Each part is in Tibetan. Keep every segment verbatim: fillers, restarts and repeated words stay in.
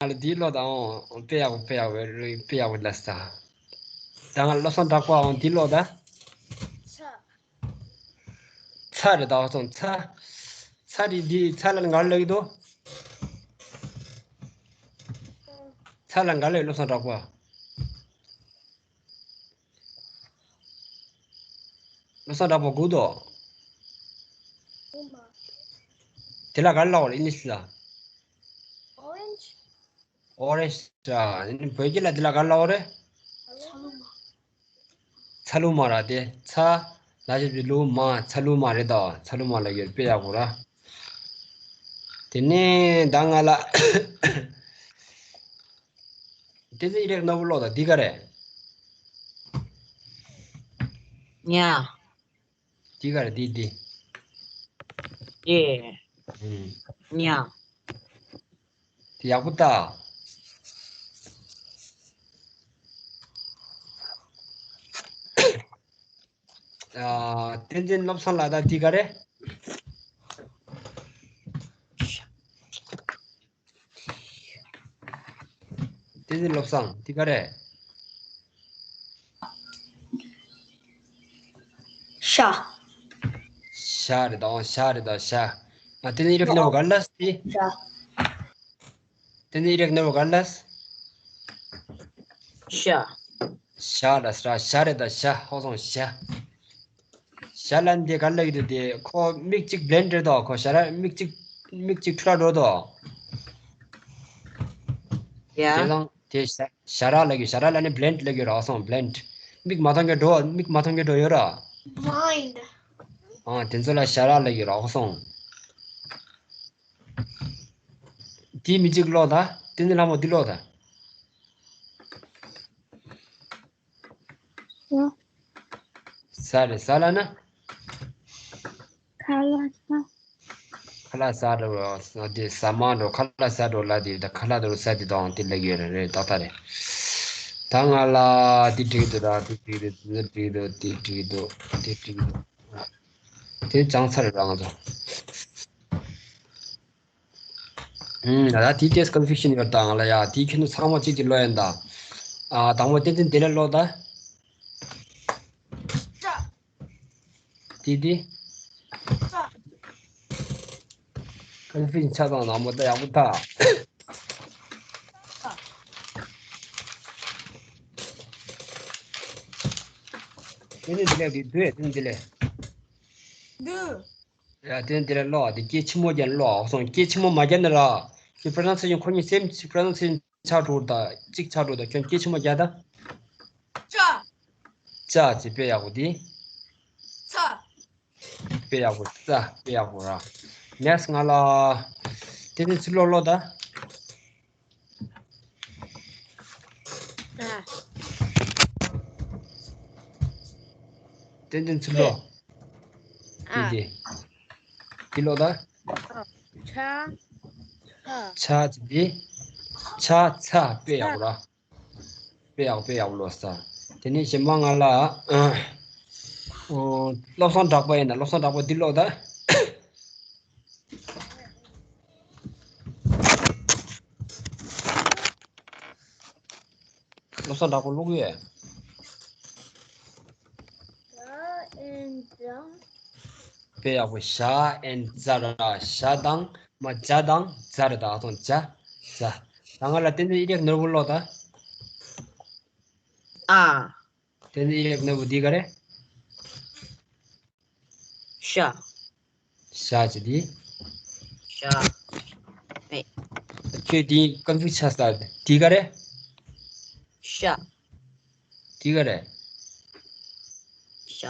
ལ་འདི་ཀློག་དང་། དཔེ་ཡག་པོ། དཔེ་ཡག་པོ་རེད། དཔེ་ཡག་པོ་ལ་ས། ད་ང་བློ་བཟང་གྲགས་པའང་འདི་ཀློག་ད། ཚ། ཚ་རེད་ད། ཨོ་སོང་། ཚ། ཚ་རེད། འདི་ཚ་ལ་ང་ལ་ཡོད་དོ། ཚ་ལ་ང་ལ་ཡོད། བློ་བཟང་གྲགས་པ། བློ་བཟང་གྲགས་པ་སྒུག་དོ། དེ་ལ་ག་རེ་ལབ་པ་རེད། ཨིན་ལིཤ་ལ། Orange. Orange. ཨ་ནི་བོད་སྐད་ལ་དེ་ལ་ག་རེ་ལབ་པ་རེད། ཚ་ལུ་མ་ར། དེ་ཚ་ལ་ཞབས་ཀྱུ་ལུ་མ། ཚ་ལུ་མ་རེད་དོ། ཚ་ལུ་མ་ལ་ཡོད། དཔེ་ཡག་པོ་ར། དེ་ནས་ད་ང་ལ་བསྟན་འཛིན་ཡིག་རིགས་ནོར་བུ་ཀློག་དང་། འདི་ག་རེད། ཉ། འདི་ག་རེད། འདི་འདི། ཡེ། ཨུམ། ཉ། དེ་ཡག་པོ་ལྟ། ཨ། བསྟན་འཛིན་བློ་བཟང་ལགས། ད་འདི་ག་རེད། བསྟན་འཛིན་བློ་བཟང་། འདི་ག་རེད། ཤ། ཤ་རེད་དོ། ཤ་རེད་དོ། ཤ། ཨ། བསྟན་འཛིན་ཡིག་རིགས་ནོར་བུ་ག་རེ་ལབ་སི། ཤ། བསྟན་འཛིན་ཡིག་རིགས་ནོར་བུ་ག་རེ་ལབ་སི། ཤ། ཤ་ལ་ས། ཤ་རེད་དོ། ཤ། ཧོ་སོང་། ཤ། ཤ་ལ་འདི་ག་རེ་ལབ་ཀྱི་འདུག། དེ་ཁོ་མིག་གཅིག་བླེན་རེད་དོ། ཁོ་ཞ་ར་མིག་གཅིག་མིག་གཅིག་འཁྲུལ་འགྲོ་དོ། ཡ། དེ་དང་དེ་ཞ་ཞ་ར་ལབ་ཀྱི། ཞ་ར་ལ་ནི་བླེན་ལབ་ཀྱི་ར། ཧོ་སོང་། བླེན། མིག་མ་མཐོང་མཁན་འགྲོ། མིག་མ་མཐོང་མཁན་འགྲོ་ཡོད་ར། Blind. ཨ། དེ་ཚོ་ལ་ཞ་ར་ལབ་ཀྱི་ར། ཧོ་སོང་། དེ་མི་གཅིག་ཀློག་ད། བསྟན་འཛིན་ལྷ་མོ། འདི་ཀློག་ད། ཡ། ས་རེད། ས་ལ་ན། ཁ་ལ་ས། ཁ་ལ་ས་འགྲོ། ས་དེ་ས་མ་འགྲོ། ཁ་ལ་ས་འགྲོ་ལ་དེ། ད་ཁ་ལ་འགྲོ་ས་དེ་དང་དེ་ལ་ཡོད་རེད། རེད། ཏག་ཏག་རེད། ད་ང་ལ་དེ་འགྲིག་འདུག། ད་དེ་འགྲིག་འདུག། དེ་འགྲིག་འདུག། དེ་འགྲིག་འདུག། དེ་འགྲིག་འདུག། དེ་སྦྱངས་ཚར་རེད་ང་ཚོ། ཨུམ། ད་དེ་ཏོག་ཙམ་ཀོན་ཕིའུ་ཤན་ཡོད་ད་ང་ལ། ཡ། དེ་ཁྱོད་ཚོ་ཚང་མ་གཅིག་གཅིག་ཀློག་ཡིན་ད། ཨ། དང་པོ་བསྟན་འཛིན་བདེ་ལེགས་ཀློག་ད། ཏྲ། དེ་དེ། ཏྲ། ཀོན་ཕིའུ་ཤན་ཆགས་སོང་། ནང་མོ་ད་ཡག་པོ་ད། བསྟན་འཛིན་བདེ་ལེགས། དེ་འདུག། བསྟན་འཛིན་བདེ་ལེགས། འདུག། ཡ། དེ་འདི་ལ་ཀློག། དེ་སྐད་ཆེན་མོ་རྒྱག་ནས་ཀློག། སོང་། སྐད་ཆེན་མོ་མ་རྒྱག་ན་ར། ཁྱོད་པྲོ་ནའུན་སི་ཨེ་ཤན་ཁོ་གཉིས་སེམ་ཅིག་པྲོ་ནའུན་སི་ཨེ་ཤན་ཆགས་འགྲོ་ད། གཅིག་ཆགས་འགྲོ་ད། ཁྱོད་སྐད་ཆེན་མོ་རྒྱག་ད། ཅ། ཅ་ཅེས། དཔེ་ཡག་པོ་དེ། ཚ། དཔེ་ཡག་པོ། ཚ། དཔེ་ཡག་པོ་ར། ནེག་སི་ང་ལ། བསྟན་འཛིན་ཚུར་ཀློག། ཀློག་ད། ཨ། བསྟན་འཛིན་ཚུར་ཀློག། ཨ། དེ་དེ། དེ་ཀློག་ད། ཨ། ཆ། ཆ། ཆ་ཅེས་དེ། ཆ། ཚ། དཔེ་ཡག་པོ་ར། དཔེ་ཡག། དཔེ་ཡག་པོ་ཀློག་ས། དེ་ནས་གཞན་པ་ང་ལ། ཨ། ཨོ། བློ་བཟང་གྲགས་པ་ཡིན་ན། བློ་བཟང་གྲགས་པ་འདི་ཀློག་ད། བློ་བཟང་གྲགས་པ་ཀློག་ཡོད། དཔེ་ཡག་པོ། ཞ་ཨེན་ཛ་ར། ཞ་དང་མ། ཇ་དང་ཛ་རེད་ད། ཨ་དང་ཇ། ཇ། ད་ང་ལ་བསྟན་འཛིན་ཡིག་རིགས་ནོར་བུ་ཀློག་ད། ཨ། བསྟན་འཛིན་ཡིག་རིགས་ནོར་བུ་འདི་ག་རེད། ཤ། ཤ་ཅེས་འདི། ཤ། པེ། ཁྱོད་འདི་ཀོན་ཕིའུ་སི་ཆགས་ས། འདི་ག་རེད། ཤ། འདི་ག་རེད། ཤ།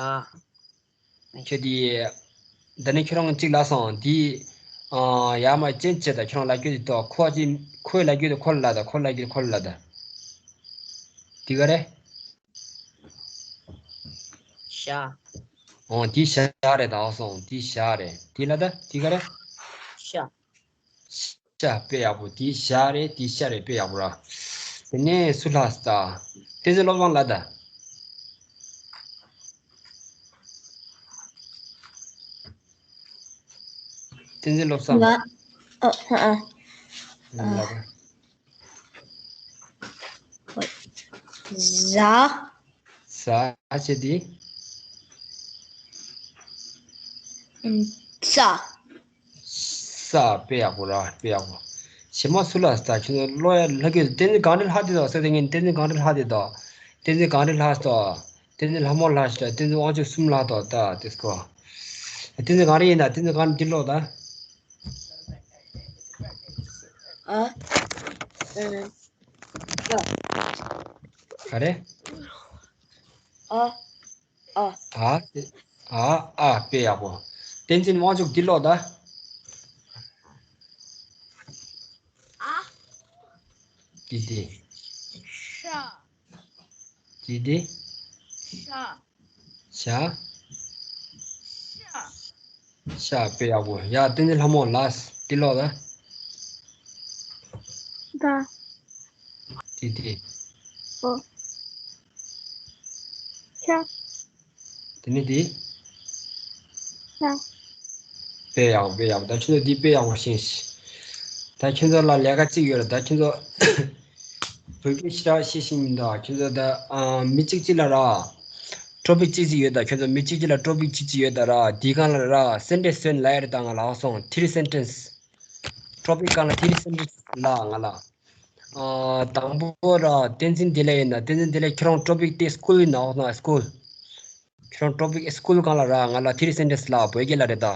ཁྱོད་འདི། ད་ནི་ཁྱོད་རང་གཅིག་ལབ་སོང་། འདི། ཨ། ཡར་མར་ཅན་ཅེས་དང་ཁྱོད་རང་ལབ་རྒྱུ་དེ་དོ། ཁོ་ཅི། ཁོས་ལབ་རྒྱུ་དེ་ཁོ་ལ་ལབ་དང་། ཁོ་ལབ་རྒྱུ་དེ་ཁོ་ལ་ལབ་དང་། འདི་ག་རེད། ཤ། ཨོ། འདི་ཤ་རེད་ད། ཨོ་སོང་། འདི་ཤ་རེད། འདི་ལ་ད་འདི་ག་རེད། ཤ། ཤ། དཔེ་ཡག་པོ། འདི་ཤ་རེད། འདི་ཤ་རེད། དཔེ་ཡག་པོ་ར། དེ་ནས་སུ་ལབ་ད། བསྟན་འཛིན་བློ་བཟང་ལབ་ད། བསྟན་འཛིན་བློ་བཟང་། ང་། ཨ། ཨ། ཨ། ལབ་ད། ཟ། ཟ་བྱས་ཏེ། ས། ས། དཔེ་ཡག་པོ་ར། དཔེ་ཡག་པོ། བྱེ་མ་སུ་ལ་ས། ཁྱོད་ཚོ་ཀློག་ཡ་ལྷག་གི། བསྟན་འཛིན་གངས་རི་ལྷ་དེ་དང་ཟེར་དེ་ངས་བསྟན་འཛིན་གངས་རི་ལྷ་དེ་དང་། བསྟན་འཛིན་གངས་རི་ལྷ་དང་། བསྟན་འཛིན་ལྷ་མོ་ལྷ་ཞེས་བསྟན་འཛིན་དབང་ཕྱུག་གསུམ་ལྷ་དང་ད་དེ་སྐོར། བསྟན་འཛིན་གངས་རི་ཡིན་ད། བསྟན་འཛིན་གངས་རི་འདི་ཀློག་ད། ཨ། ཨ། ག་རེ། ཨ། ཨ། ཨ། ཨ། ཨ། དཔེ་ཡག་པོ། བསྟན་འཛིན་དབང་ཕྱུག་འདི་ཀློག་ད། ཨ། འདི་འདི། ཤ། འདི་འདི། ཤ། ཤ། ཤ། ཤ། དཔེ་ཡག་པོ། ཡ། བསྟན་འཛིན་ལྷ་མོ་ལགས་འདི་ཀློག་ད། ད། འདི་འདི། ཨོ། ཤ། དེ་ནས་དེ། ཤ། དཔེ་ཡག་པོ། དཔེ་ཡག་པོ། ད་ཁྱོད་ཚོ་འདི་དཔེ་ཡག་པོ་ཤེས་ཤིག་ད་ཁྱོད་ཚོ་ལ་ལས་ཀ་གཅིག་ཡོད་རེད། ད་ཁྱོད་ཚོ་བོད་སྐད་ཞེ་དྲག་ཤེས་ཤིང་མི་འདུག་ཁྱོད་ཚོ་ད་ཨ། མི་གཅིག་གཅིག་ལ་ར། ཊོ་པིག་གཅིག་གཅིག་ཡོད་ད། ཁྱོད་ཚོ་མི་གཅིག་གཅིག་ལ་ཊོ་པིག་གཅིག་གཅིག་ཡོད་ད་ར། དེའི་སྒང་ལ་ར་སེན་ཊེན་སི་བཟོས་ལབ་ཡ་རེད། ད་ང་ལ་ཧ་སོང་། ཐི་རི་སེན་ཊེན་སི། ཊོ་པིག་སྒང་ལ་ཐི་རི་སེན་ཊེན་སི་ལབ་ང་ལ། ཨ། དང་པོ་ར་བསྟན་འཛིན་བདེ་ལེགས་ཡིན་ན། བསྟན་འཛིན་བདེ་ལེགས། ཁྱེད་རང་ཊོ་པིག་དེ་སི་ཀུལ་ཡིན་ན། འོ་ན་སི་ཀུལ། ཁྱེད་རང་ཊོ་པིག་སི་ཀུལ་སྒང་ལ་ར་ང་ལ་ཐི་རི་སེན་ཊེན་སི་ལབ། བོད་སྐད་ལ་རེད་ད།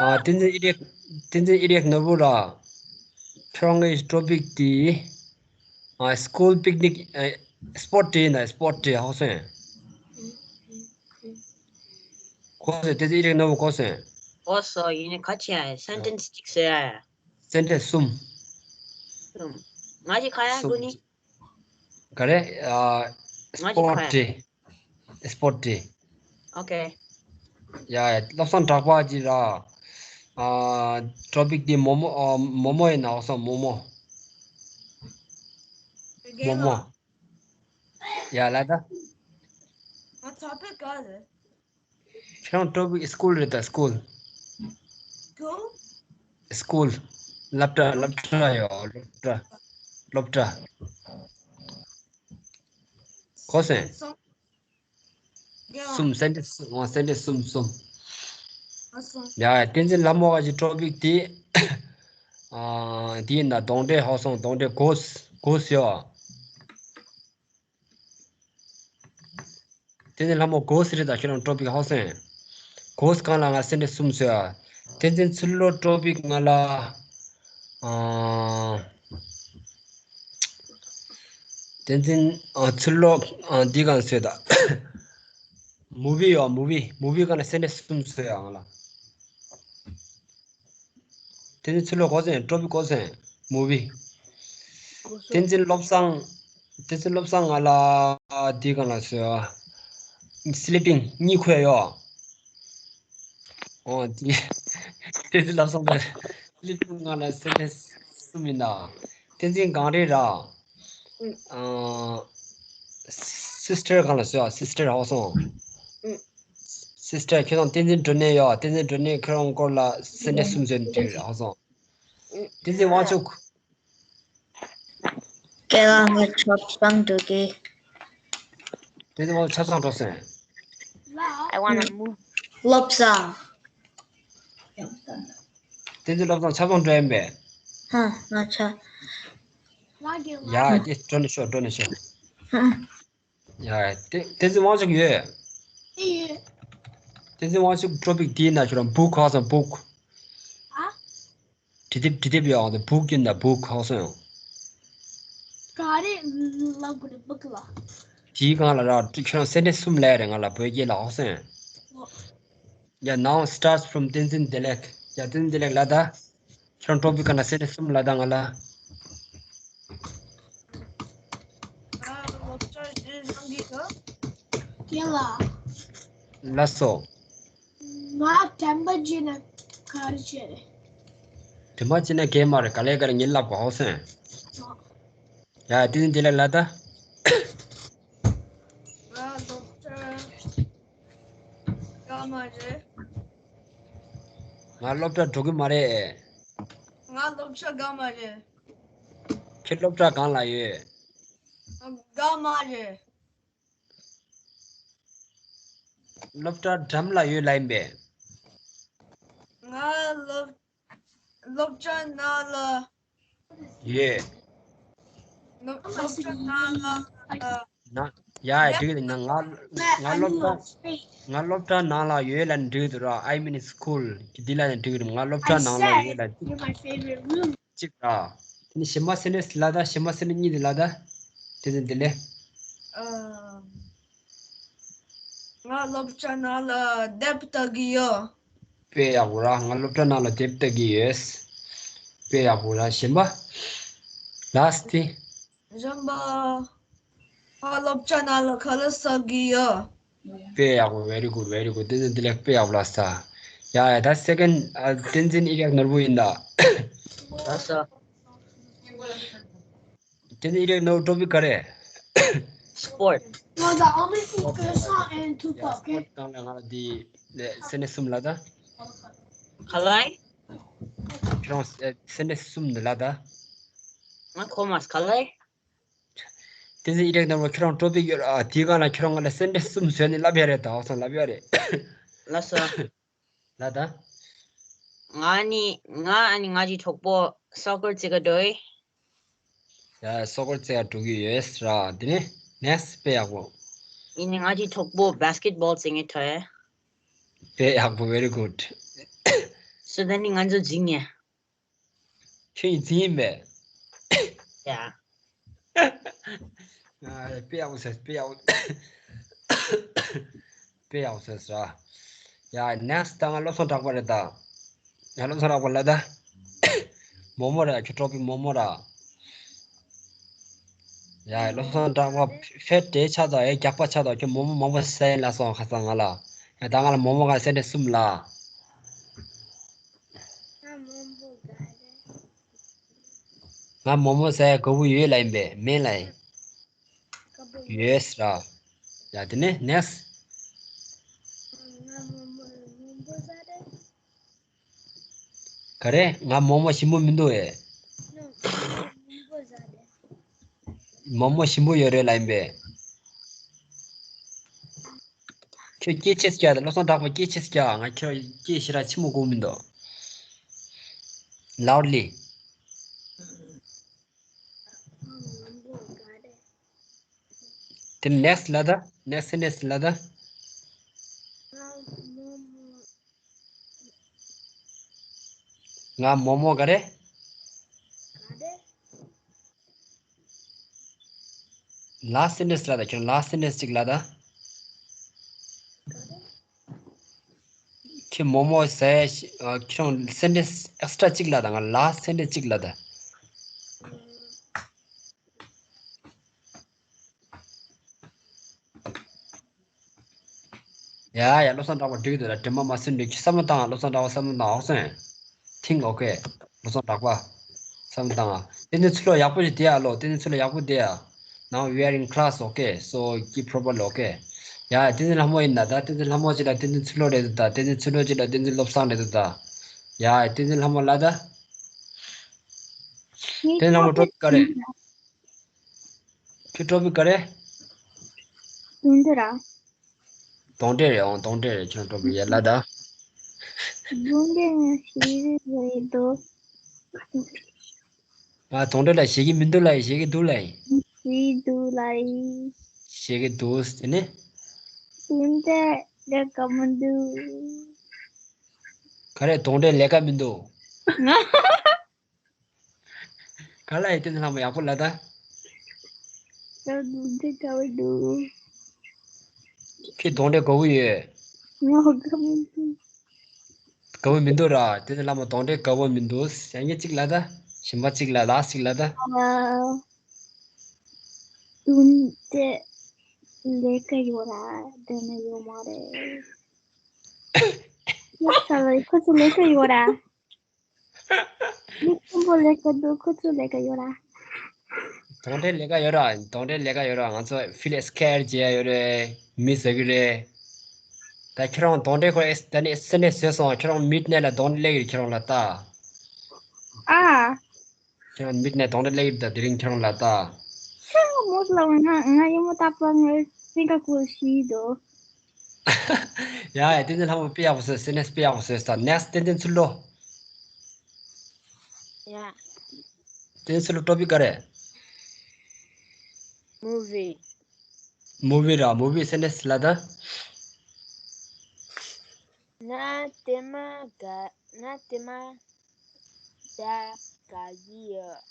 ཨ། བསྟན་འཛིན་ཨི་རིག་བསྟན་འཛིན་ཨི་རིག་ནོར་བུ་ར། ཁྱེད་རང་གི་ཊོ་པིག་དེ། ཨ། སི་ཀུལ་པིག་ནིག་ཨ། སི་པོར་ཊི་ཡིན་ན། སི་པོར་ཊི་ཧ་སོང་། གོ་སོང་། བསྟན་འཛིན་ཨི་རིག་ནོར་བུ་གོ་སོང་། གོ་སོང་། ཡིན་ནའི་ག་ཅི་ཡ། སེན་ཊེན་སི་གཅིག་བཟོས་ཡ། སེན་ཊེན་སི་གསུམ། གསུམ། ང་ཅིག་ག་ཡ་གསུམ། གོ་ནི། ག་རེ། ཨ། ང་ཅིག་ག་ཡ། སི་པོར་ཊི། སི་པོར་ཊི། ཨོ་ཁེ། ཡ་ཡ། བློ་བཟང་གྲགས་པ་ཅིག་ར། ཨ། ཊོ་པིག་དེ་མོ་མོ། ཨ། མོ་མོ་ཡིན་ན། འོ་སོང་། མོ་མོ། མོ་མོ། ཡ་ལ་ད། ང་ཚ་བོད་ག་རེད། ཁྱེད་རང་ཊོ་པིག་སི་ཀུལ་རེད་ད། སི་ཀུལ། སི་ཀུལ། སི་ཀུལ། སློབ་གྲྭ། སློབ་གྲྭ་ཡོད། སློབ་གྲྭ། སློབ་གྲྭ། གོ་སོང་། གསུམ། སེན་ཊེན་སི་གསུམ། འོ། སེན་ཊེན་སི་གསུམ། གསུམ། ཡ། བསྟན་འཛིན་ལྷ་མོ་ག་ཅིག་ཊོ་པིག་དེ། ཨ། དེ་ཡིན་ན་གདོན་འདྲེ་ཧ་སོང་། གདོན་འདྲེ། གྷོ་སི་ཊི། གྷོ་སི་ཊི་ཡོད། བསྟན་འཛིན་ལྷ་མོ་གྷོ་སི་ཊི་རེད་ད། ཁྱེད་རང་ཊོ་པིག་ཧ་སོང་། གྷོ་སི་ཊི་སྒང་ལ་ང་སེན་ཊེན་སི་གསུམ་བཟོས་ཡ། བསྟན་འཛིན་ཚུར་ལོག་ཊོ་པིག་ང་ལ། ཨ། བསྟན་འཛིན། ཨ། ཚུར་ལོག་ཨ། འདི་སྒང་བཟོས་ད། མུ་བི་ཡོད། མུ་བི། མུ་བི་སྒང་ལ་སེན་ཊེན་སི་གསུམ་བཟོས་ཡ་ང་ལ། བསྟན་འཛིན་ཚུར་ལོག་གོ་སོང་། ཊོ་པིག་གོ་སོང་། མུ་བི། བསྟན་འཛིན་བློ་བཟང་། བསྟན་འཛིན་བློ་བཟང་ང་ལ་འདི་སྒང་ལ་བཟོས་ཡ། སི་ལི་པིང་། གཉིད་ཁུག་ཡ་ཡོད། ཨོ། དེ་དེ་དེ་ལབ་སོང་། ད་ལི་ཕུ་ང་ལ་སེན་ཊེན་སི་གསུམ་ཡིན་ན། བསྟན་འཛིན་གངས་རི་ར། ཨ། སི་སི་ཊར་སྒང་ལ་བཟོས་ཡ། སི་སི་ཊར་ཧ་སོང་། སི་སི་ཊར། ཁྱེད་རང་བསྟན་འཛིན་སྒྲོན་ནེ་ཡོད། བསྟན་འཛིན་སྒྲོན་ནེ་ཁྱེད་རང་སྐོར་ལ་སེན་ཊེན་སི་གསུམ་བཟོས་ནས་བྲིས་རེད། ཧ་སོང་། བསྟན་འཛིན་དབང་ཕྱུག་སྐྱེ་བ་ང་ཆབ་གསང་འགྲོ་གི། དེ་ཚོ་ཆབ་གསང་འགྲོ་སོང་། I wanna move. བློ་བཟང་། དེ་ཚོ་བློ་བཟང་ཆབ་གསང་འགྲོ་ཡིན་པས། ཧ། ང་ཆ། ཡ། དེ་འགྲོ་ནས་ཤོག་འགྲོ་ནས་ཤོག་ཧ། ཡ། དེ་དེ་ཚོ་དབང་ཕྱུག་ཡོད། ཡོད། དེ་ཚོ་དབང་ཕྱུག་ཊོ་པིག་དེའི་ནང་ཆུ་ར་བུག་ཧ་སོང་། བུག་ཨ། འབྲི་དེབ། འབྲི་དེབ་ཡོད། འོ་དེ་བུག་ཡིན་ད། བུག་ཧ་སོང་ཡོང་། ག་རེ་ལབ་དགོས་རེད། བུག་ལ། དེའི་སྒང་ལ་ར་ཁྱོད་སེན་ཊེན་སི་གསུམ་ལབ་རེད། ང་ལ་བོད་སྐད་ལ་ཧ་སོང་ཡོང་། ཡ། Now starts from བསྟན་འཛིན་བདེ་ལེགས། ཡ། བསྟན་འཛིན་བདེ་ལེགས་ལབ་ད། ཁྱོད་རང་ཊོ་པིག་སྒང་ལ་སེན་ཊེན་སི་གསུམ་ལབ་ད་ང་ལ། ལགས་སོ། ང་དྲན་པ་བརྗེད་ན་ག་རེ་བྱེད་རེད། དྲན་པ་བརྗེད་ན་གལ་མ་རེད། ག་ལེ་ག་ལེ་ངས་ལབ་གོ་ཧ་སོང་། ཡ། བསྟན་འཛིན་བདེ་ལེགས་ལབ་ད། ང་སློབ་གྲྭ་དགའ་མ་རེད། ང་སློབ་གྲྭ་འགྲོ་གི་མ་རེད། ང་སློབ་གྲྭ་དགའ་མ་རེད། ཁྱེད་སློབ་གྲྭ་གང་ལ་ཡོད། དགའ་མ་རེད། སློབ་གྲྭ་འགྲམ་ལ་ཡོད་ལབ་ཡིན་པས། ང་སློབ་སློབ་གྲྭ་ནང་ལ་ཡོད། སློབ་སློབ་གྲྭ་ནང་ལ་ན། ཡ་ཡ་འགྲིག་གི་འདུག་ང་ང་སློབ་གྲྭ་ང་སློབ་གྲྭ་ནང་ལ་ཡོད་ལབ་ནས་འགྲིག་གི་འདུག་ར། I'm in school འདི་ལབ་ནས་འགྲིག་གི་འདུག་ང་སློབ་གྲྭ་ནང་ལ་ཡོད་ལབ། གཅིག་ར། དེ་ནས་གཞན་པ་སེན་ཊེན་སི་ལ་ད། གཞན་པ་སེན་ཊེན་སི་གཉིས་དེ་ལ་ད། དེ་ཚོ་འདི་ལས། ཨ། ང་སློབ་གྲྭ་ནང་ལ་དེབ་ལྟ་གི་ཡོད། དཔེ་ཡག་པོ་ར། ང་སློབ་གྲྭ་ནང་ལ་དེབ་ལྟ་གི་ཡོད། དཔེ་ཡག་པོ་ར། གཞན་པ། ལཱ་སི་ཊི། གཞན་པ། ང་སློབ་གྲྭ་ནང་ལ་ཁ་ལག་ཟ་གི་ཡོད། དཔེ་ཡག་པོ། very good, very good. བསྟན་འཛིན་བདེ་ལེགས། དཔེ་ཡག་པོ་ལ་ས། ཡ་ཡ། ད་སེ་ཀེན་ཌི་བསྟན་འཛིན་ཨི་རག་ནོར་བུ་ཡིན་ད། ལ་ས། བསྟན་འཛིན་ཨི་རག་ནོར་བུ་ཊོ་པིག་ག་རེ། སི་པོར། No, the only thing person and ཡ། Tupac. སི་པོར་སྒང་ལ་ང་ལ་འདི་ལས་སེན་ཊེན་སི་གསུམ་ལ་ད། ག་ལ་ཡིན། ཁྱོད་རང་སེན་ཊེན་སི་གསུམ་འདི་ལ་ད། ང་གོ་མ་སོང་། ག་ལ་ཡིན། བསྟན་འཛིན་ཨི་རག་ནོར་བུ། ཁྱོད་རང་ཊོ་པིག་ཡོད་ར། དེའི་སྒང་ལ་ཁྱོད་རང་ང་ལ་སེན་ཊེན་སི་གསུམ་བཟོས་ནས་ལབ་ཡ་རེད་ད། ཧོ་སང་ལབ་ཡ་རེད། ལ་ས། ལ་ད། ང་ནི་ང་ཨ་ནི་ང་གི་གྲོགས་པོ་སོ་ཀར་རྩེ་ག་འགྲོ་ཡི། ཡ། སོ་ཀར་རྩེ་ག་འགྲོ་གི་ཡོད་ར། དེ་ནས་ནེག་སི་ཊི། དཔེ་ཡག་པོ། ཡིན་ནི་ང་གི་གྲོགས་པོ་བྷ་སི་ཀེ་ཊི་བྷོལ་རྩེ་ངེ་ཐོ་ཡ། དཔེ་ཡག་པོ། very good། སོ་ད་ནི་ང་ཚོ་འཛིང་ངེ། ཁྱོད་ཡིན་འཛིན་ཡིན་པས། ཡ། ཨ། དཔེ་ཡག་པོ་ཟེར། དཔེ་ཡག་པོ། དཔེ་ཡག་པོ་ཟེར་ཟེར། ཡ། ནེག་སི་ཊི་ད་ང་བློ་བཟང་གྲགས་པ་རེད་ད། ཡ། བློ་བཟང་གྲགས་པ་ལ་ད། མོག་མོག་ར། ཁྱོད་ཊོ་པིག་མོག་མོག་ར། ཡ། བློ་བཟང་གྲགས་པ་ཕེཊ་དེ་ཆགས་དང་། ཡ། རྒྱགས་པ་ཆགས་དང་། ཁྱོད་མོག་མོག་མང་པོ་ཟས་ཡིན་ལབ་སོང་ཁ་སང་ང་ལ། ཡ། ད་ང་ལ་མོག་མོག་ག་སེན་ཊེན་སི་གསུམ་ལབ། ང་མོག་མོག་ཟ་ཡ་དགའ་པོ་ཡོད་ལབ་ཡིན་པས། མེད་ལབ་ཡིན། ཡོད་ཟེར་ར། ཡ། དེ་ནས་ནེག་སི། ག་རེ། ང་མོག་མོག་ཞིམ་པོ་མི་འདུག་ཨེ། མོག་མོག་ཞིམ་པོ་ཡོད་རེད་ལབ་ཡིན་པས། ཁྱོད་སྐད་ཆེ་ཙམ་རྒྱག་དང་། བློ་བཟང་གྲགས་པ་སྐད་ཆེ་ཙམ་རྒྱག་ང་ཁྱོད་སྐད་ཞེ་དྲག་ཆེན་པོ་གོ་མི་འདུག་ལའུཌ་ལི། དེ་ནེག་སི་ལབ་ད། ནེག་སི་སེན་ཊེན་སི་ལབ་ད། ང་མོག་མོག་ག་རེ། ལཱ་སི་ཊི་སེན་ཊེན་སི་ལབ་ད། ཁྱོད་ལཱ་སི་ཊི་སེན་ཊེན་སི་གཅིག་ལབ་ད། ཁྱོད་མོག་མོག་ཟས། ཨ། ཁྱོད་རང་སེན་ཊེན་སི་ཨེག་སི་ཊྲ་གཅིག་ལབ་ད། ང་ལཱ་སི་ཊི་སེན་ཊེན་སི་གཅིག་ལབ་ད། ཡ་ཡ། བློ་བཟང་གྲགས་པ་འགྲིག་འདུག་ལ། དྲི་མ་མ་ཟིན་འགྲིག་བསམ་བློ་བཏང་། བློ་བཟང་གྲགས་པ་བསམ་བློ་བཏང་། ཨོ་སེ། ཐིང་ཨོ་ཀེ། བློ་བཟང་གྲགས་པ། བསམ་བློ་བཏང་། བསྟན་འཛིན་ཚུལ་ལོ་ཡག་པོ་ཞིག་བསྡད་ཡ་ལོ། བསྟན་འཛིན་ཚུལ་ལོ་ཡག་པོ་བསྡད་ཡ། Now we are in class, okay? So keep properly, okay? ཡ། བསྟན་འཛིན་ལྷ་མོ་ཡིན་ན་ད། བསྟན་འཛིན་ལྷ་མོ་གཅིག་ལ་བསྟན་འཛིན་ཚུལ་ལོ་རེད་འདུག་ད། བསྟན་འཛིན་ཚུལ་ལོ་གཅིག་ལ་བསྟན་འཛིན་བློ་བཟང་རེད་འདུག་ད། ཡ། བསྟན་འཛིན་ལྷ་མོ་ལ་ད། བསྟན་འཛིན་ལྷ་མོ་ཊོ་པིག་ག་རེ། ཁྱོད་ཊོ་པིག་ག་རེ། གདོང་འདྲེ་ར། གདོང་འདྲེ་རེད། འོང་། གདོང་འདྲེ་རེད། ཁྱོད་ཊོ་པིག་ཡ་ལ་ད། གདོང་འདྲེ་ང་ཞེ་གི་རེད་དོ། ང་གདོང་འདྲེ་ལ་ཞེ་གི་མི་འདུག་ལ་ཡིན། ཞེ་གི་འདུག་ལ་ཡིན། ཞེ་གི་འདུག་ལ་ཡིན། ཞེ་གི་འདུག་ཟེར་ནི། གདོང་འདྲེ་ལས་ཀ་མི་འདུག་ག་རེ། གདོང་འདྲེ་ལས་ཀ་མི་འདུག་ག་ལ་ཡིན། བསྟན་འཛིན་ལྷ་མོ་ཡག་པོ་ལ་ད། ད་གདོང་འདྲེ་དགའ་བོ་འདུག་ཁྱོད་གདོང་འདྲེ་དགའ་བོ་ཡོད། ང་དགའ་མི་འདུག་དགའ་བོ་མི་འདུག་ར། བསྟན་འཛིན་ལྷ་མོ་གདོང་འདྲེ་དགའ་བོ་མི་འདུག་གཞན་གྱིས་གཅིག་ལ་ད། གཞན་པ་གཅིག་ལ། ལཱ་སི་གཅིག་ལ་ད། ཨ། གདོང་འདྲེ་ལས་ཀ་ཡོད་ར། དེ་ནས་ཡོད་མ་རེད། ཡག་ས་ལ་ཁོ་ཚོ་ལས་ཀ་ཡོད་ར། མི་ཆེན་པོ་ལས་ཀ་འདུག་ཁོ་ཚོ་ལས་ཀ་ཡོད་ར། གདོང་འདྲེ་ལས་ཀ་ཡོད་ར། གདོང་འདྲེ་ལས་ཀ་ཡོད་ར། ང་ཚོ་ཕི་ལི་སི་ཀེར་བྱེད་ཡ་ཡོད་རེད། མི་ཟ་གི་རེད། ད་ཁྱེད་རང་གདོང་འདྲེ་ཁོ་ཨེ་ད་ནི་སེ་ནས་བཟོས་སོང་། ཁྱེད་རང་མིད་ནས་ལ་གདོང་འདྲེ་སླེབས་ཀྱི་རེད། ཁྱེད་རང་ལ་ལྟ། ཨ། ཁྱེད་རང་མིད་ནས་གདོང་འདྲེ་སླེབས་ཀྱི་རེད་ད། དེ་རིང་ཁྱེད་རང་ལ་ལྟ། མོ་ལ་ང་ང་ཡི་མོ་ཏག་པ་ངར་སེང་ག་ཀུ་ཤི་དོ། ཡ་ཡ། བསྟན་འཛིན་ལྷ་མོ་དཔེ་ཡག་པོ་བཟོས། སེ་ནས་དཔེ་ཡག་པོ་བཟོས་ས། ནེགསི་བསྟན་འཛིན་ཚུལ་ལོ། ཡ། བསྟན་འཛིན་ཚུལ་ལོ་ཊོ་པིག་ག་རེ། མུ་བི། མུ་བི་ར། མུ་བི་སེ་ནས་ལ་ད། ང་ལྟད་མོ་དགའ། ང་ལྟད་མོ་ལྟ་དགའ་གི་ཡོད།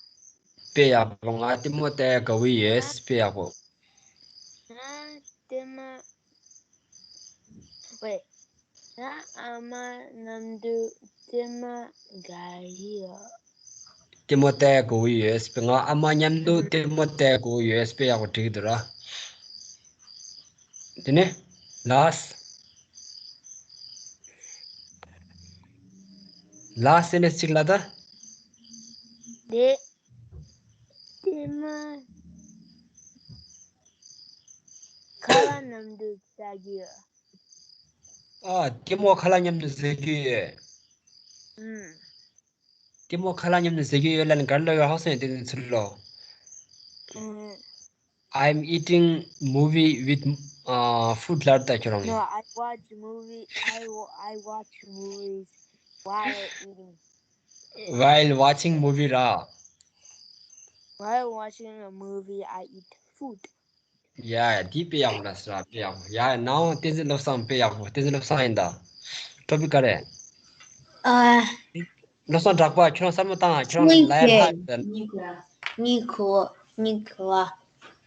དཔེ་ཡག་པོ། ང་ལྟད་མོ་ལྟ་དགའ་བོ་ཡོད། དཔེ་ཡག་པོ། ང་ལྟད་མོ། ཝེ། ང་ཨ་མ་མཉམ་དུ་ལྟད་མོ་དགའ་གི་ཡོད། ལྟད་མོ་ལྟ་དགའ་བོ་ཡོད། དཔེ། ང་ཨ་མ་མཉམ་དུ་ལྟད་མོ་ལྟ་དགའ་བོ་ཡོད། དཔེ་ཡག་པོ་བྲིས་འདུག་ར། དེ་ནས་ལཱསི། ལཱསི་སེ་ནས་གཅིག་ལ་ད། དེ། ལྟད་མོ་ཁ་ལག་མཉམ་དུ་ཟ་གི་ཡོད། ཨ། ལྟད་མོ་ཁ་ལག་མཉམ་དུ་ཟ་གི་ཡོད། ཨུམ། ལྟད་མོ་ཁ་ལག་མཉམ་དུ་ཟ་གི་ཡོད་ལབ་ནས་ག་རེ་ལབ་ཡོད་ཧ་གོ་སོང་ངས། བསྟན་འཛིན་ཚུལ་ལོ། ཨུམ། I'm eating movie with, uh, food ལབ་ད་ཁྱོད་རང་གིས། No, I watch movie. I wa- I watch movies while eating. While watching movie ར། While watching a movie, I eat food. ཡ་ཡ། འདི་དཔེ་ཡག་པོ་ལ་ཟེར་ར། དཔེ་ཡག་པོ། ཡ་ཡ། ནའོ་བསྟན་འཛིན་བློ་བཟང་། དཔེ་ཡག་པོ། བསྟན་འཛིན་བློ་བཟང་ཡིན་ད། ཊོ་པིག་ག་རེ། ཨ། བློ་བཟང་གྲགས་པ། ཁྱོད་རང་གསར་མ་བཏང་། ཁྱོད་རང་ལའི་ཧ་ཡོད། གཉིད་ཁུག་པ། གཉིད་ཁུག་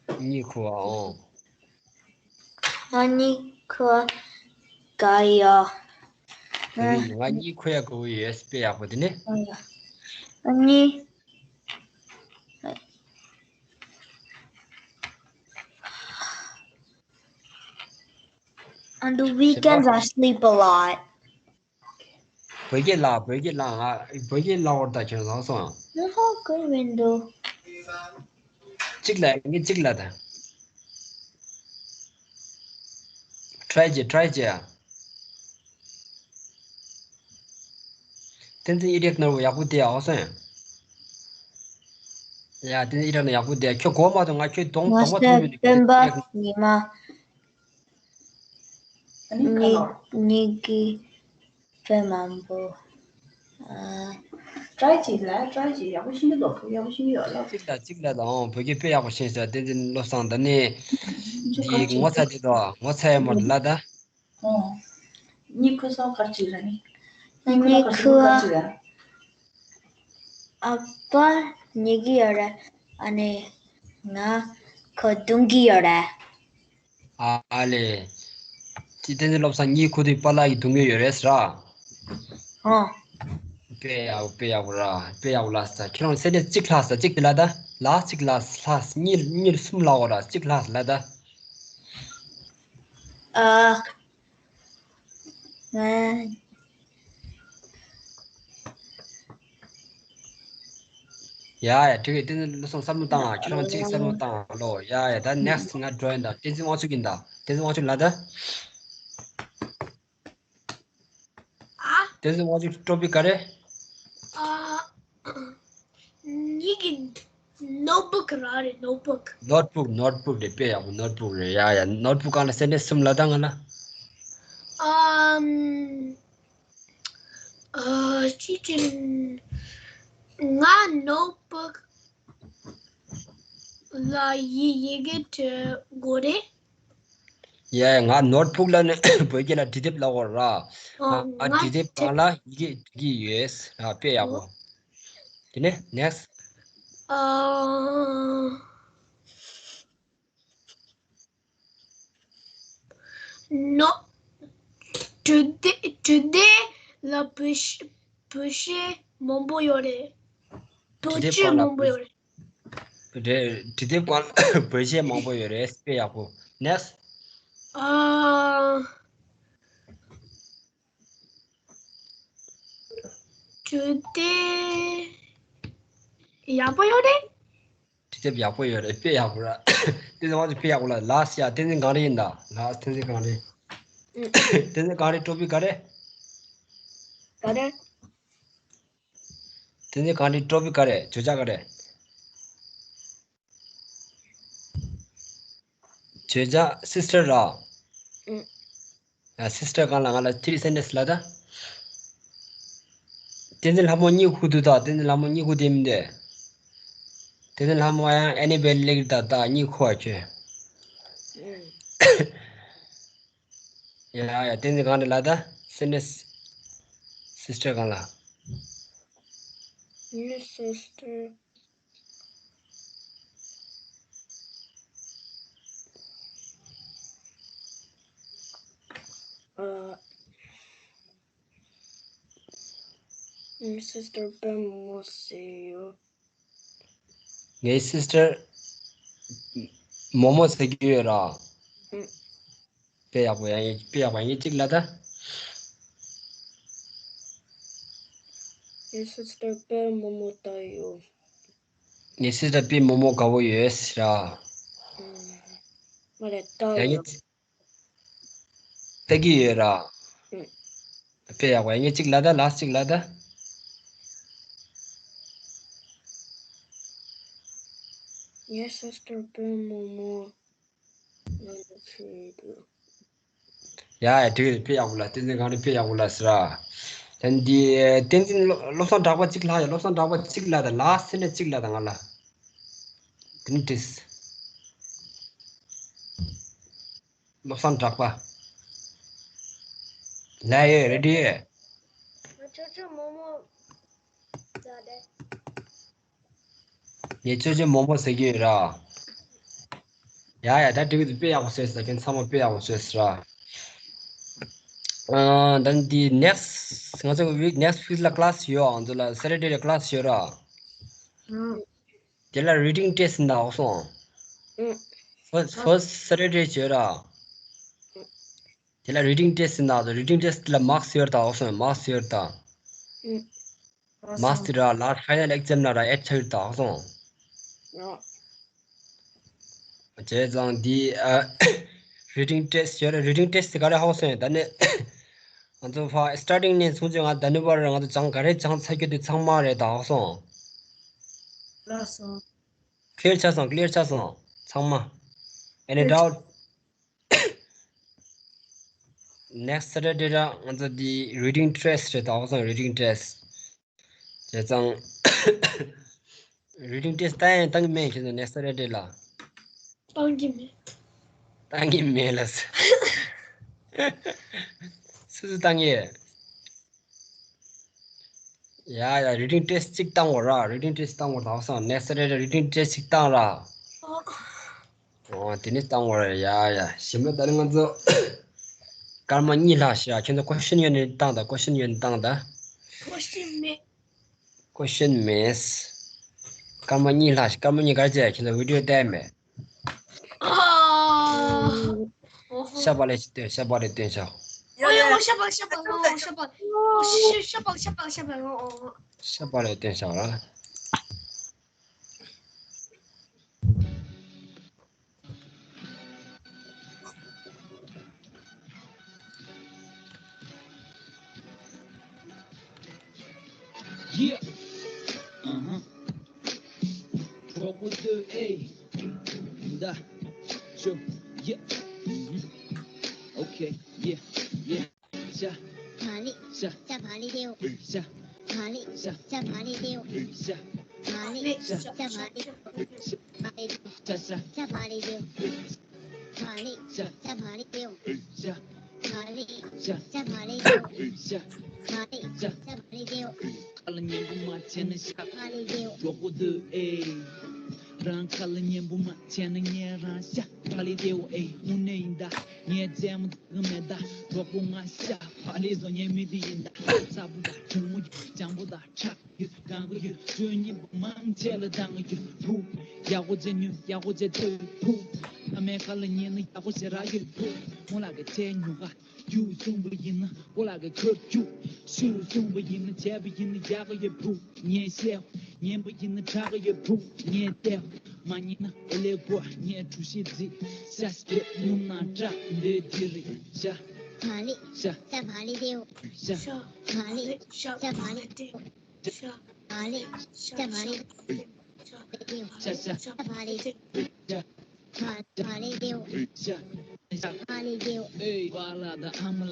པ། གཉིད་ཁུག་པ། ཨོ། ང་གཉིད་ཁུག་པ་དགའ་ཡོད། ང་གཉིད་ཁུག་ཡ་དགའ་བོ་ཡོད། དཔེ་ཡག་པོ། དེ་ནས། ང་གཉིད། On the weekends, I sleep a lot. བོད་སྐད་ལ། བོད་སྐད་ལ། ང་བོད་སྐད་ལ་འོར་ད་ཁྱོད་ལགས་སོང་། ང་ཧོ་ཀུན་མི་འདུག་གཅིག་ལ། ངས་གཅིག་ལ་ད། ཊྲའི་བྱེད། ཊྲའི་བྱེད་ཨ། བསྟན་འཛིན་ཨི་རེག་ནོར་བུ་ཡག་པོ་བསྡད་ཨོ་སོང་། ཡ། བསྟན་འཛིན་ཨི་རེག་ནོར་ཡག་པོ་བསྡད། ཁྱོད་གོ་མ་ཐོང་། ང་ཁྱོད་གདོང་གདོང་པ་མཐོང་གི་འདུག་སྟོན་པ་ཉི་མ། ཉི་ཉི་གི་དཔེ་མང་པོ། ཨ། ཊྲའི་བྱེད་ལ། ཊྲའི་བྱེད། ཡག་པོ་ཤེས་ཀྱི་འདུག་བོད་ཡག་པོ་ཤེས་ཀྱི་ཡོད་ལ། གཅིག་ལ་གཅིག་ལ་དང་། བོད་སྐད་དཔེ་ཡག་པོ་ཤེས་ཤག་བསྟན་འཛིན་བློ་བཟང་ད་ནི། འདི་ངོ་ཚ་དེ་དང་ངོ་ཚ་ཡ་མོ་ལ་ད། ཨོ། གཉིད་ཁུག་སོང་ག་ཅི་ར་ནི། གཉིད་ཁུག་ག་ཅི་ར། ཨ་ཕ་ཉལ་གྱི་ཡོད་རེད། ཨ་ནི་ང་ཁོ་རྡུང་གི་ཡོད་རེད། ཨ་ལེ། ཅི། བསྟན་འཛིན་བློ་བཟང་གཉིད་ཁུག་དུས་པཱ་ལགས་ཀྱིས་རྡུང་གི་ཡོད་རེད་ཟེར་ར། ཨོ། དཔེ་ཡག་པོ། དཔེ་ཡག་པོ་ར། དཔེ་ཡག་པོ་ལ་ཟེར། ཁྱེད་རང་སེ་ནས་གཅིག་ལྷག་ཟེར། གཅིག་དེ་ལ་ད། ལ་གཅིག་ལ་ལྷག་གཉིས། གཉིས་གསུམ་ལ་འོ་ར། གཅིག་ལྷག་ལ་ད། ཨ། ང་། ཡ་ཡ། འགྲིག་གི། བསྟན་འཛིན་བློ་བཟང་བསམ་བློ་བཏང་ཨ། ཁྱེད་རང་གཅིག་བསམ་བློ་བཏང་ཨ་ལོ། ཡ་ཡ། ད་ནེགསི་ང་འགྲོ་ཡིན་ད། བསྟན་འཛིན་དབང་ཕྱུག་ཡིན་ད། བསྟན་འཛིན་དབང་ཕྱུག་ལ་ད། ཨ། བསྟན་འཛིན་དབང་ཕྱུག་ཊོ་པིག་ག་རེ། ཨ། ཉིད་ཀྱི་ནོཊ་བུག་ར་རེད། ནོཊ་བུག་ནོཊ་བུག་ནོཊ་བུག་རེད། དཔེ་ཡག་པོ། ནོཊ་བུག་རེད། ཡ་ཡ། ནོཊ་བུག་སྒང་ལ་སེན་ཊེན་སི་གསུམ་ལ་ད་ང་ལ། ཨམ། ཨ། ཅི་ཅི། ང་ནོཊ་བུག་ལ་ཡི་ཡི་གེ་འབྲི་དགོས་རེད། ཡ་ཡ། ང་ནོཊ་བུག་ལ་ནི་བོད་སྐད་ལ་འབྲི་དེབ་ལབ་དགོས་ར། ཨ། ང་ང་འབྲི་དེབ་སྒང་ལ་ཡི་གེ་འབྲི་གི་ཡོད་ར། དཔེ་ཡག་པོ། དེ་ནས་ནེགསི། ཨ། ནོ། འབྲི་དེབ། འབྲི་དེབ་ལ་བོད་གཞས། བོད་གཞས་མང་པོ་ཡོད་རེད། བོད་གཞས་མང་པོ་ཡོད་རེད། རེད། འབྲི་དེབ་སྒང་ལ་བོད་གཞས་མང་པོ་ཡོད་རེད། དཔེ་ཡག་པོ། ནེགསི། ཨ། འབྲི་དེབ་ཡག་པོ་ཡོད་རེད། འབྲི་དེབ་ཡག་པོ་ཡོད་རེད། དཔེ་ཡག་པོ་ར། བསྟན་འཛིན་དབང་ཕྱུག་དཔེ་ཡག་པོ་ལ། ལགས་སོ། ཡ། བསྟན་འཛིན་གངས་རི་ཡིན་ད། ལགས་སོ། བསྟན་འཛིན་གངས་རི། བསྟན་འཛིན་གངས་རི་ཊོ་པིག་ག་རེ། ག་རེ། བསྟན་འཛིན་གངས་རི་ཊོ་པིག་ག་རེ། བརྗོད་བྱ་ག་རེ། བརྗོད་བྱ་སིས་ཊར་ར། ཨུ། ཡ་སིས་ཊར་སྒང་ལ་ང་ལ་ཐི་རི་སེན་ཊེན་སི་ལ་ད། བསྟན་འཛིན་ལྷ་མོ་གཉིད་ཁུག་འདུག་ད། བསྟན་འཛིན་ལྷ་མོ་གཉིད་ཁུག་བསྡད་མི་འདུག། བསྟན་འཛིན་ལྷ་མོ་ཡང་ཨེ་ནི་བེལ་ལེགས་ད་ད་གཉིད་ཁུག་བ་ཁྱོད། ཨུ། ཡ་ཡ་བསྟན་འཛིན་གང་རེད་ལ་ད། སེན་ཊེན་སི་སིས་ཊར་སྒང་ལ། ངའི་སིས་ཊར། ཨ། ངའི་སིས་ཊར་པད་མོ་ཟེར་ཡོད། ངའི་སིས་ཊར་མོ་མོ་ཟེར་གྱི་ཡོད་ར། ཨུ། དཔེ་ཡག་པོ་ཡང་དཔེ་ཡག་པོ་ཡང་གཅིག་ལ་ད། ངའི་སིས་ཊར་པད་མོ་མོ་ད་ཡོད། ངའི་སིས་ཊར་པད་མོ་མོ་དགའ་བོ་ཡོད་ཟེར་ར། ཨུ། མ་རེད་ད་ཡང་ཡོད། ལྟ་གི་ཡོད་ར། ཨུ། དཔེ་ཡག་པོ་ཡང་གཅིག་ལ་ད། ལ་སི་ཊི་གཅིག་ལ་ད། ངའི་སིས་ཊར་པད་མོ་མོ། ང་ལ་ཆེ་འདུག། ཡ་ཡ་དེ་དཔེ་ཡག་པོ་ལ། བསྟན་འཛིན་གང་རེད། དཔེ་ཡག་པོ་ལ་ཟེར་ར། ད་འདི་བསྟན་འཛིན་བློ་བློ་བཟང་གྲགས་པ་གཅིག་ལྷག་ཡ། བློ་བཟང་གྲགས་པ་གཅིག་ལ་ད། ལ་སི་ཊི་ནས་གཅིག་ལ་ད་ང་ལ། དེ་ནི་བྲིས། བློ་བཟང་གྲགས་པ། ལ་ཡོད་རེ་ཌི་ཡོད། ང་ཆོ་ཆོ་མོ་མོ་ཟ་དེ། ངས་ཅོ་ཅོ་མོ་མོ་ཟེར་གྱི་ཡོད་ར། ཡ་ཡ་ད་འགྲིག་གི་འདུག། དཔེ་ཡག་པོ་བཟོས་ཟེར་མཁན་ཚང་མ་དཔེ་ཡག་པོ་བཟོས་ཟེར་ར། ཨ་ད་འདི་ནེག་སི་ཊི་ང་ཚོ་ཝིག་ནེག་སི་ཊི་ཝིག་ལ་ཀི་ལ་སི་ཡོད། ང་ཚོ་ལ་སེ་ཊར་ཌེ་ལ་ཀི་ལ་སི་ཡོད་ར། ཨང་། དེ་ལ་རི་ཌིང་ཊེ་སི་ཊི་ཟིན་ད་འོ་སོང་། ཨང་། ཕར་སི་ཊི་ཕར་སི་ཊི་སེ་ཊར་ཌེ་བྱོས་ར། དེ་ལ་རི་ཌིང་ཊེ་སི་ཊི་ཟིན་ད། རི་ཌིང་ཊེ་སི་ཊི་ལ་མཱརཀ་སི་ཡོད་ད་འོ་སོང་། མཱརཀ་སི་ཡོད་ད། ཨང་། མཱརཀ་སི་དེ་ར་ལ་ཕའི་ནལ་ཨེག་ཛམ་ལ་ར་ཨེཌ་ཆགས་ཡོད་ད་ཧ་སོང་། ཡ། བྱས་ཙང་འདི་ཨ་རི་ཌིང་ཊེ་སི་ཡོད་ར། རི་ཌིང་ཊེ་སི་དེ་ག་རེ་ཧ་སོང་ཡོད་ད་ནི། ང་ཚོ་ཕ་སི་ཊར་ཊིང་ནས་བཟུང་ཚེ་ང་ད་ནི་བར་ང་ཚོ་སྦྱང་ག་རེ་སྦྱང་ཚར་རྒྱུ་དེ་ཚང་མ་རེད་ད་ཧ་སོང་། ལགས་སོ། ཀི་ལི་ཡར་ཆགས་སོང་། ཀི་ལི་ཡར་ཆགས་སོང་ཚང་མ། Any doubt? ནེག་སི་ཊི་སེ་ཊར་ཌེ་ར་ང་ཚོ་འདི་རི་ཌིང་ཊེ་སི་ཊི་རེད་ད་ཧ་སོང་། རི་ཌིང་ཊེ་སི་ཊི། བྱས་ཙང་། རི་ཌིང་ཊེ་སི་ཊི་བཏང་ཡང་བཏང་གི་མེད་ཁྱེད་ཚོ་ནེག་སི་ཊི་སེ་ཊར་ཌེ་ལ། བཏང་གི་མེད། བཏང་གི་མེད་ལ། སུ་སུ་བཏང་གི། ཡ་ཡ་རི་ཌིང་ཊེ་སི་ཊི་གཅིག་བཏང་དགོས་ར། རི་ཌིང་ཊེ་སི་ཊི་བཏང་དགོས་ད་ཧ་སོང་། ནེག་སི་ཊི་སེ་ཊར་ཌེ་རི་ཌིང་ཊེ་སི་ཊི་གཅིག་བཏང་ར། ཨོ། ཨོ་དེ་ནི་བཏང་བར་ཡ་ཡ། ཞིམ་ལ་ད་ནི་ང་ཚོ་སྐར་མ་གཉིས་ལྷག་ཤི་ར། ཁྱོད་ཚོ་ཀོ་ཤན་ཡོད་ནི་བཏང་ད། ཀོ་ཤན་ཡོད་ནི་བཏང་ད། ཀོ་ཤན་མེད། ཀོ་ཤན་མེད། སྐར་མ་གཉིས་ལྷག་ཤི། སྐར་མ་གཉིས་ག་རེ་བྱས། ཁྱོད་ཚོ་བི་ཌི་ཡོ་བལྟས་མེད། ཨ། ཤ་པ་ལས་སྟོན། ཤ་པ་ལས་སྟོན་ཤག། ཨོ་ཡ་ཨོ་ཤ་པ་ཤ་པ་ཨོ་ཤ་པ་ཨོ་ཤ་ཤ་པ་ཤ་པ་ཤ་པ་ཨོ་ཨོ། ཤ་པ་ལས་སྟོན་ཤག་ར། Yeah. Uh-huh. Rock with the A. Da. Sure. Yeah. Mm-hmm. Okay. Yeah. Yeah. Sha. Pali. Sha. Sha pali deo. Sha. Pali. Sha. Sha pali deo. Sha. Pali. Sha. Sha pali. Pali. Sha sha. Sha pali deo. Pali. Sha. Sha pali deo. Sha. Pali. Sha. Sha pali deo. Sha. Pali. Sha. Sha pali deo. ཁ་ལ་ཉན་པོ་མ་བྱས་ན་ཤ། ཕ་ལེ་དེའོ། གྲོགས་པོ་དེ་ཨེ། རང་ཁ་ལ་ཉན་པོ་མ་བྱས་ན་ངས་རང་ཤ། ཕ་ལེ་དེའོ་ཨེ། དངོས་གནས་ཡིན་ད། ངས་རྩེད་མོ་རྩེ་གི་མེད་ད། གྲོགས་པོ་ང་ཤ། ཕ་ལེ་བཟོ་ཉན་མི་དེ་ཡིན་ད། ཚ་པོ་དང་གྲང་མོ་ཡོད། སྤྱང་པོ་དང་ཁྲག་ཡོད། གང་གི་ཡོད། ཆོས་ཉིད་པོ་མང་ཆེ་ལ་འདང་གི་ཡོད། བུ། ཡག་པོ་བྱས་ཉོན། ཡག་པོ་བྱས་ལྟོས། བུ། ཨ་མའི་ཁ་ལ་ཉན་ན་ཡག་པོ་ཞེ་དྲག་ཡོད། བུ། མོ་ལགས་ཀྱི་ཚེ་ཉོ་ག་རྒྱུགས་གསུངས་པ་ཡིན་ན་ཀོ་ལག་གི་ཁབ་རྒྱུགས། ཤུ་གསུངས་པ་ཡིན་ན་བྱས་པ་ཡིན་ན་ཡག་གི་ཡོད། བུ་ངས་བཤད། ཉན་པ་ཡིན་ན་དྲག་གི་ཡོད། བུ་ངས་བལྟས། མ་ཉན་ན་ཨེ་ལེ་གོ་ངས་གྲུ་བཞི་རྫིས། ཤ་སྐྱོད་སྣུམ་ནང་བཀྲ་འདོད་འདི་རེད་ཤ། བ་ལི། ཤ། ཤ་བ་ལི་དེའོ། ཤ། བ་ལི། ཤ་བ་ལི་དེའོ། ཤ། བ་ལི། ཤ་བ་ལི་དེའོ། ཤ་ཤ། ཤ་བ་ལི་དེའོ། ཤ། བ་ལེ་དེའོ། བ་ལེ་དེའོ། ཨེ་བ་ལ་དང་ཨ་མ་ལ།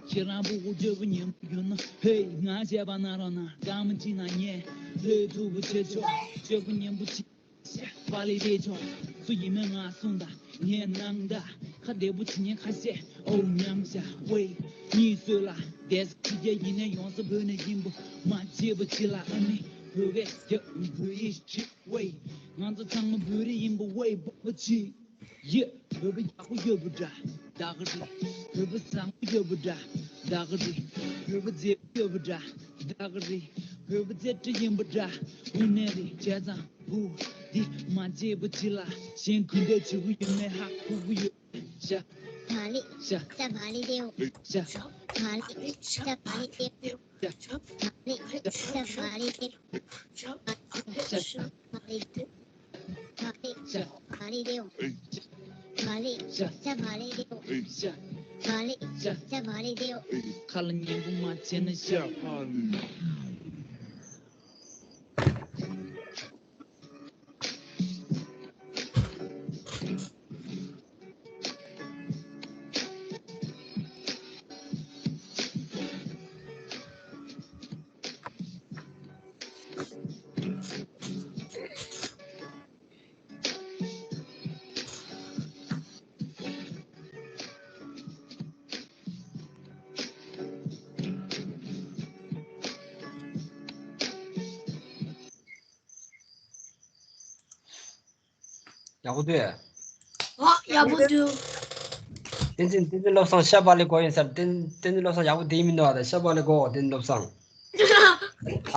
ཁྱེད་རང་ཕྲུ་གུ་སྐྱོ་པོ་ཉན་པོ་ཡོད་ན། ཧེ་ང་བྱས་པ་ན་རོ་ན་དགའ་མ་ཅི་ན་ཉན། ལས་ཐུབ་པོ་བྱེད་ཆོག་སྐྱོ་པོ་ཉན་པོ་ཅི། བ་ལེ་རེད་ཆོག་སུ་ཡིན་མིན་ང་གསུངས་དང་ངས་གནང་དང་། ཁ་བདེ་པོ་བྱེད་ཉན་ཁ་བཤད་ཨོ་ཉམས་བྱ་ཝེ། གཉིད་སོས་ལ་བསྡད་ས་ཕྱི་རྒྱལ་ཡིན་ནའི་ཡོང་ས་བོད་ནས་ཡིན་པོ་མ་བརྗེད་པོ་ཅི་ལ་ཨ་ནི་བོད་སྐད་རྒྱབ་བོད་ཡིག་ཤིག་ཝེ། ང་ཚོ་ཚང་མ་བོད་རིགས་ཡིན་པོ་ཝེ་སྤོབས་པོ་ཅི། ཡེ། བོད་པ་ཡག་པོ་ཡོད་པ་འདྲ་ད་ག་རེད། བོད་པ་བཟང་པོ་ཡོད་པ་འདྲ་ད་ག་རེད། བོད་པ་མཛེས་པོ་ཡོད་པ་འདྲ་ད་ག་རེད། བོད་པ་རྩེ་གྲི་ཡིན་པ་འདྲ་དངོས་གནས་རེད་བྱས་ཙང་བུ། འདི་མ་བརྗེད་པ་ཅི་ལ་གཞན་གུས་འདུད་བྱེད་ཀྱི་ཡོད་མེད་ཧ་གོ་གི་ཡོད། ཤ། བ་ལེ། ཤ། ཤ་བ་ལེ་དེའོ། ཤ། བ་ལེ། ཤ་བ་ལེ་དེའོ། ཤ། བ་ལེ། ཤ་བ་ལེ་དེའོ། ཤ། ཤ་བ་ལེ་དེའོ། བ་ལེ། ཤ་བ་ལེ་དེའོ། བ་ལེ། ཤ་བ་ལེ་དེའོ། ཤ། བ་ལེ། ཤ་བ་ལེ་དེའོ། ཁ་ལ་ཉན་པོ་མ་བྱས་ན་ཤ། ཡག་པོ་འདུག་ཨ། ཡག་པོ་འདུག་བསྟན་འཛིན། བསྟན་འཛིན་བློ་བཟང་ཤ་བག་ལེབ་དགོས་ཡིན་ཟེར། བསྟན་བསྟན་འཛིན་བློ་བཟང་ཡག་པོ་བསྡད་མི་འདུག་ཨ། ད་ཤ་བག་ལེབ་དགོས། བསྟན་འཛིན་བློ་བཟང་།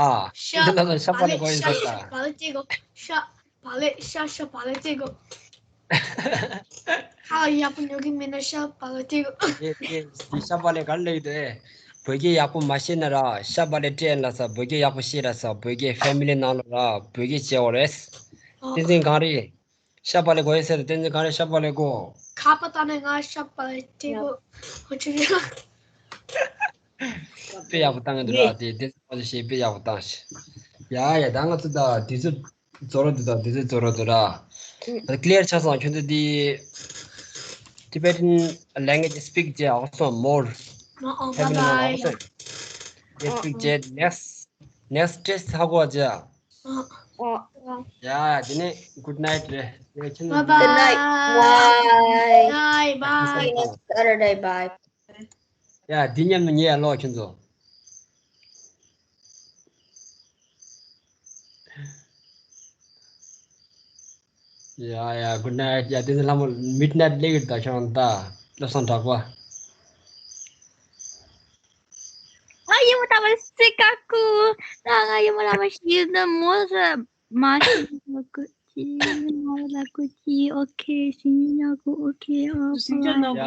ཨ། ཤ་བསྟན་འཛིན་བློ་བཟང་ཤ་བག་ལེབ་དགོས་ཡིན་ཟེར་ད། བག་ལེབ་བག་ལེབ་བྱེད་དགོས། ཤ་བག་ལེབ། ཤ་ཤ་བག་ལེབ་བྱེད་དགོས། ཁ་ལ་ཡག་པོ་ཉོ་གི་མེད་ན་ཤ་བག་ལེབ་སྤྲད་དགོས། དེ་དེ་དེ་ཤ་བག་ལེབ་ག་རེ་ལབ་ཀྱི་འདུག་ཨེ། བོད་སྐད་ཡག་པོ་མ་ཤེས་ན་ར་ཤ་བག་ལེབ་སྤྲད་ལབ་ས། བོད་སྐད་ཡག་པོ་ཤེས་ལབ་ས། བོད་སྐད་ཕེ་མི་ལི་ནང་ལ་ར་བོད་སྐད་བྱེད་འོ་རེད། ཨོ། བསྟན་འཛིན་གངས་རི། ཤ་བག་ལེབ་དགོས་ཡོད་ཟེར། བསྟན་འཛིན་གངས་རི་ཤ་བག་ལེབ་དགོས། ཁ་པ་ད་ནས་ང་ཤ་བག་ལེབ་སྤྲད་དགོས། ཧོ་ཆུ་རེད། དཔེ་ཡག་པོ་བཏང་གི་འདུག་ར། དེ་དེ་ཚོ་ཞེས་དཔེ་ཡག་པོ་བཏང་ཤག་ཡ་ཡ། ད་ང་ཚོ་ད་དུས་ཚོད་རྫོགས་ར་འདུག་ད་དུས་ཚོད་རྫོགས་ར་འདུག་ར། ད་ཀླེར་ཆགས་སོང་། ཁྱོད་ཚོ་དེ་Tibetan language speak བྱེད་ཨོ་སོང་མོར། ཨོ་ཨོ། ཕེ་མི་ལི་ནང་ལ་ཨོ་སོང་། དེ་speak བྱེད། next next test ཧ་གོ་བྱེད། ཨོ་ཨོ། ཡ་དེ་ནས་good night རེད། ཡ་ཁྱོད་ཚོ། Bye bye. Good night. Bye. Bye bye. Saturday bye. ཡ་འདི་མཉམ་དུ་ཉལ་ཡ་ལོག་ཁྱོད་ཚོ། ཡ་ཡ། good night. ཡ་དེ་ཚོ་ལྷ་མོ་midnight སླེབས་ཀྱི་འདུག་ད་ཁྱོད་ད་བློ་བཟང་གྲགས་པ། ང་ཡི་མོ་ད་མ་སི་ཀ་ཀུ། ད་ང་ཡི་མོ་ད་མ་ཤི་ད་མོ་ས་མ་ཤི་ན་ཀུ་ཅི་མ་ལ་ཀུ་ཅི། ཨོ་ཁེ། ཤི་ཉི་ཉ་ཀུ། ཨོ་ཁེ། ཨོ། ཡ་